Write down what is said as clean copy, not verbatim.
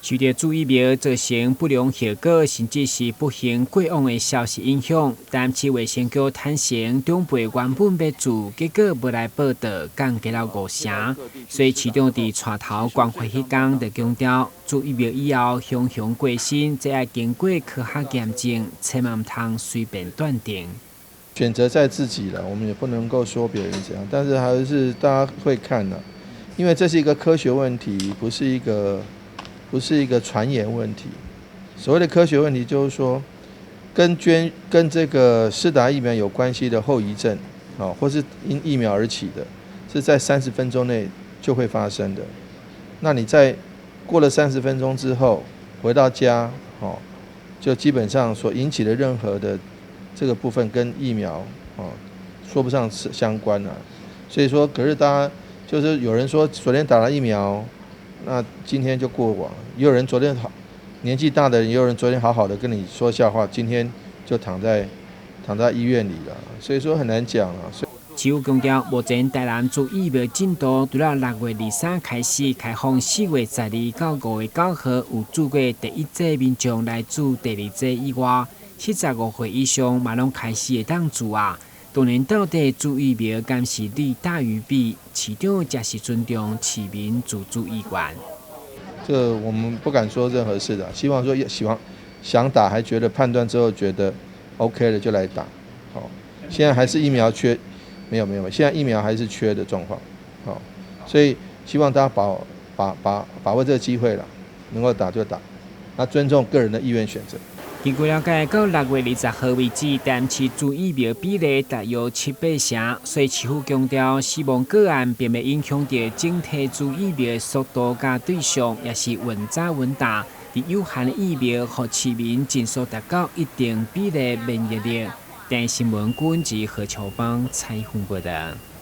受著注疫苗造成不良後果，甚至是不幸過往的消息影響，台南市衛生局坦承，長輩原本欲注，結果無來報到，降低了五成。所以市長佇帶頭關懷彼工就強調，注疫苗以後雄雄過身，這愛經過科學驗證，千萬毋通隨便斷定。選擇在自己了，我們也不能夠說別人怎樣，但是還是大家會看的，因為這是一個科學問題，不是一個傳言問題。所謂的科學問題，就是說，跟捐跟這個施打疫苗有關係的後遺症，啊，或是因疫苗而起的，是在三十分鐘內就會發生的。那你在過了三十分鐘之後回到家，哦，就基本上所引起的任何的這個部分跟疫苗，哦，說不上是相關了。所以說，可是大家就是有人說昨天打了疫苗，那今天就過往，也有人昨天好年紀大的人，也有人昨天好好的跟你說笑話，今天就躺在醫院裡了，所以說很難講啊。市府強調，目前台南注疫苗進度，除了6月23開始開放，4月12到5月9號有注過第一劑民眾來注第二劑以外，75歲以上嘛攏開始會當注啊。當然，到底注疫苗敢是利大於弊，市長才是尊重市民自主意願。這我們不敢說任何事的，希望說喜歡想打，還覺得判斷之後覺得 OK 了就來打。好，現在還是疫苗缺，沒有沒有，現在疫苗還是缺的狀況。好，所以希望大家把握這個機會了，能夠打就打，那尊重個人的意願選擇。根據了解，到6月20號為止，台南市注疫苗比例大約七八成，所以市府強調，死亡個案並袂影響著整體注疫苗的速度佮對象，也是穩紮穩打，佇有限的疫苗，予市民盡速達到一定比例免疫力。電視新聞郭文吉何秋芳採訪報導。